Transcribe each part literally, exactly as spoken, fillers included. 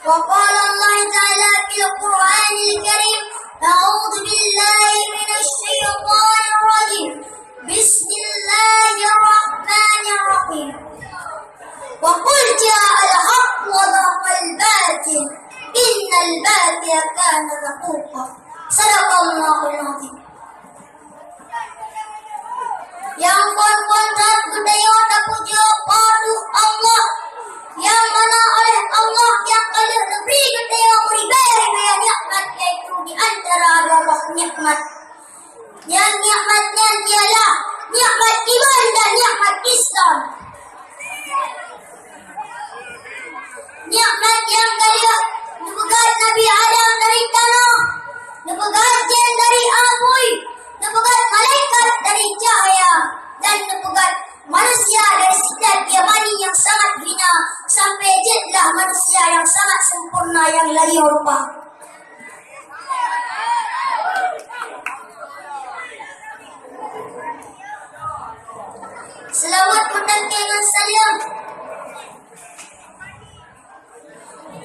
وقال الله تعالى في القرآن الكريم: أعوذ بالله من الشيطان الرجيم. بسم الله الرحمن الرحيم. وقل جاء الحق وزهق الباطل إن الباطل كان زهوقا. صدق الله العظيم. Nyang phon-phon that geutanyoe tapujoe Po teu Allah, nyang mana oleh Allah nyang ka lheueh neubri geutanyoe meuribèe-ribèe nikmat, yaitu di antara dua boh nikmat. Nyang nikmat nyan ialah nikmat iman dan nikmat Islam. Nikmat nyang ka lheueh neupeugöt Nabi Adam dari tanoh, neupeugöt jén dari apui, neupeugöt malaikat dari cahya, dan neupeugöt manusia dari sifat yamani nyang sangat hina, sampai jeuet lah manusia nyang sangat sempurna nyang layeue rupa. Seulaweuet mutangke ngon saleuem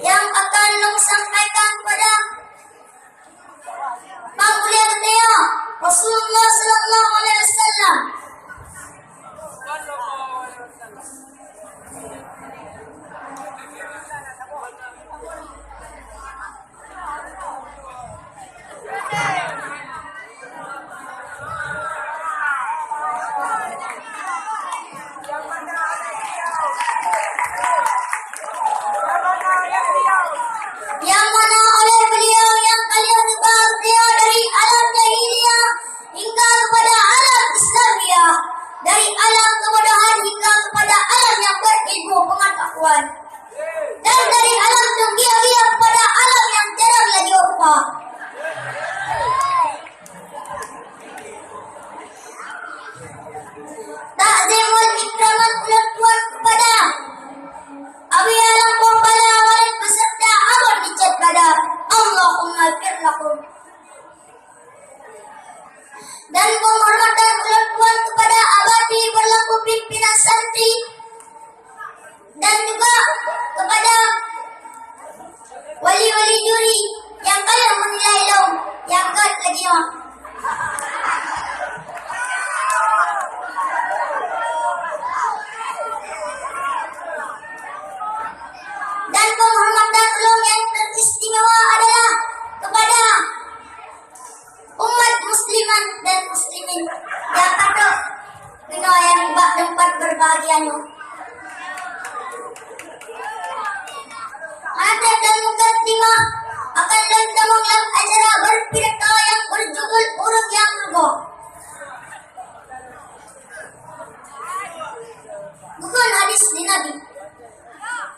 nyang akan lôn sampaikan kepada Pang ulèe geutanyoe, Rasulullah sallallahu alaihi wasallam. Nyang mana oleh beliau nyang ka lheueh neuba geutanyoe dari alam jahiliyah hingga kepada alam Islamiyah, dari alam kebodohan hingga kepada alam nyang berilmu pengetahuan, dan dari alam teunggieng-gieng kepada alam nyang terang lagi rupa. Takzim wal ikraman ulôn tuan kepada Abiya Lampôh Bala Walid beserta Abon Icet Bada. Allahumma ighfir lahum. Dan penghormatan ulôn tuan kepada Abati berlaku pimpinan santri dan juga kepada wali-wali juri nyang ka lheueh meunilai lôn nyang göt lagèe nyoe. Dan penghormatan ulôn nyang teristimewa adalah kepada umat muslimat dan muslimin nyang ka trôk keunoe nyang bak teumpat berbahagia nyoe. Hana trép dan mukadimah akan lôn tamong lam acara berpidato nyang berjudul Ureueng Nyang Rugoe. Bukon hadis di Nabi.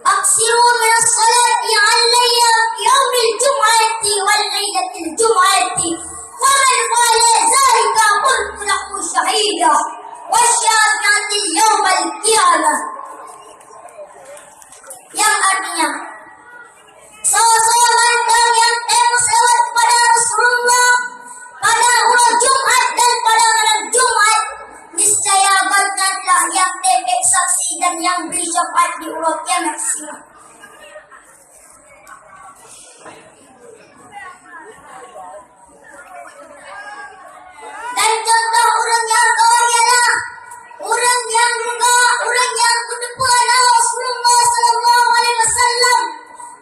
أكثروا من الصلاة علي في يوم الجمعة والليلة الجمعة، فمن فعل ذلك كنت له شهيدا وشافعا يوم القيامة. Yang artinya, soe-soe mantong nyang tém meuseulaweuet kepada Rasulullah pada uroe Jumat dan pada malam Jumat, niscaya gobnyan lah nyang tém bèk saksi dan nyang bri syafaat di uroe kiamat sirat. Dan contoh ureueng nyang rugoe ialah ureueng nyang rugoe, ureueng nyang geuteupeue na Rasulullah sallallahu alaihi wasallam,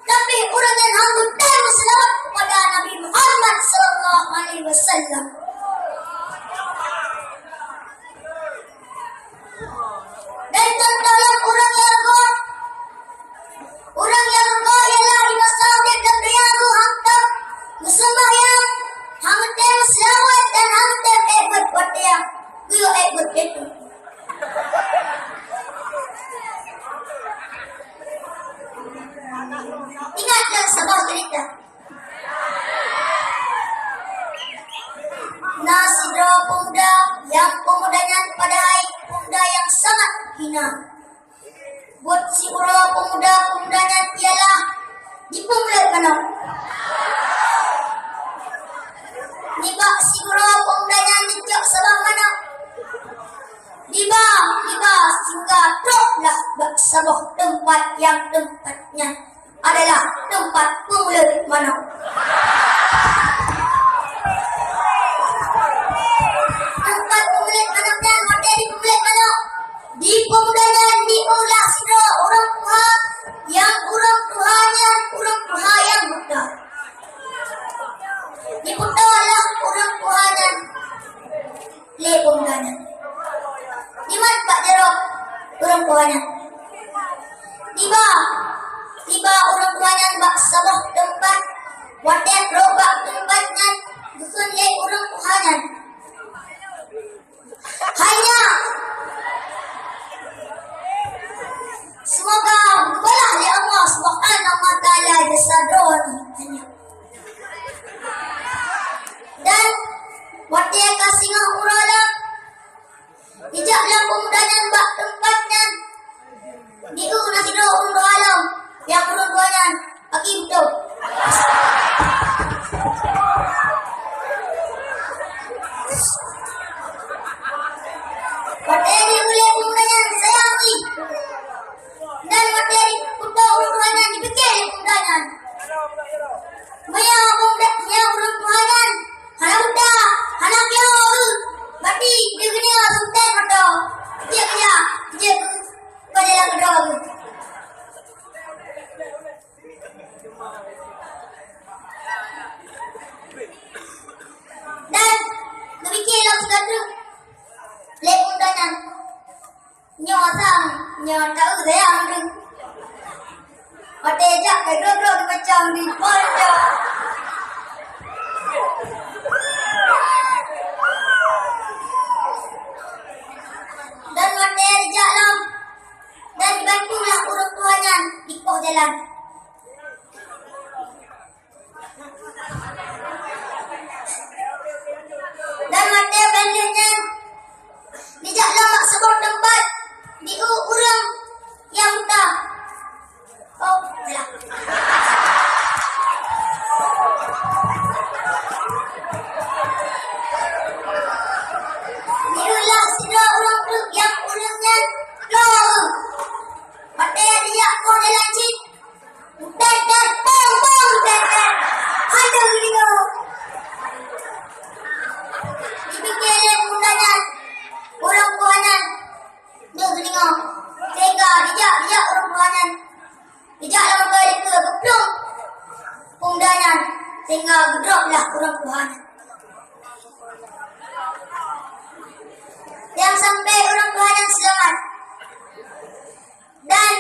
tapi ureueng nyan hana geutem meuseulaweuet kepada Nabi Muhammad sallallahu alaihi wasallam. Dan contoh lom ureueng nyang rugoe, ureueng nyang rugoe ialah di masa udép dan ria geuh hana geutem meuseumbahyang, hana geutem meuseulaweuet dan hana geutem ék beuet watèe geuyue ék beuet teuh. Ingat lôn saboh cerita. Na sidroe peumuda, nyang peumuda nyan padahai peumuda nyang sangat hina. Buet siuroe peumuda, peumuda nyan ialah jipeumulot manok. Nibak siuroe peumuda nyan jicok saboh manok. Diba, diba, sehingga trôk lah bak saboh teumpat nyang teumpat nyan adalah tempat peumulut manok. Tempat peumulut manok nyan watèe jipeumulut manok, di pemuda nyan diulah sidroe ureueng tuha, nyang ureueng tuha nyan ureueng tuha nyang buta. Jiputoe lah ureueng tuha nyan lé pemuda nyan. Dimat bak jaroe ureueng tuha nyan? Tiba, tiba ureueng tuha nyan bak saboh teumpat. Watèe trok bak teumpat nyan, geukheun lé ureueng tuha nyan, "Hai nyak, seumoga geubalah lé Allah Subhanahu wa Taala jasa droeneuh, hai nyak." Dan watèe ka singoh uroe lom, jijak lom pemuda nyan bak teumpat nyan. Di u na sidroe ureueng tuha lom, nyang ureueng tuha nyan aki beutôi. Watèe di ulèe pemuda nyan sayang jih. Dan watèe jiputoe ureueng tuha nyan, jipike lé pemuda nyan, "Meunyoe ureueng tuha nyan hana buta, hana piôh, berarti di dunia sukses beutôi. Jeuet keu, jeuet keu jalan keudroe." Dan geupike lom sigoe teuk lé pemuda nyan, "Nyoe sang, nyoe taeu sayang lôn." Watèe jak ka groe-groe macam di polda. Dan watèe jijak lom, dan jibantu lah ureueng tuha nyan dipoh jalan. Dan watèe bandeh nyan jijak lom bak saboh teumpat, di u ureueng nyang buta. Oh, salah. Di u lah sidroe ureueng treuk nyang ureueng nyan loe. Watèe jijak poh jalan cit, tet, tet, pong, pong, tet, tet. Aduh, geudeungoe. Jipike lé pemuda nyan, ureueng tuha nyan deuh geudeungoe. Sehingga jijak, jijak ureueng tuha nyan. Jijak lam akai dikeue geuplôh pemuda nyan, sehingga geudrop lah ureueng tuha nyan. Nyang sampai ureueng tuha nyan seulamat. Dan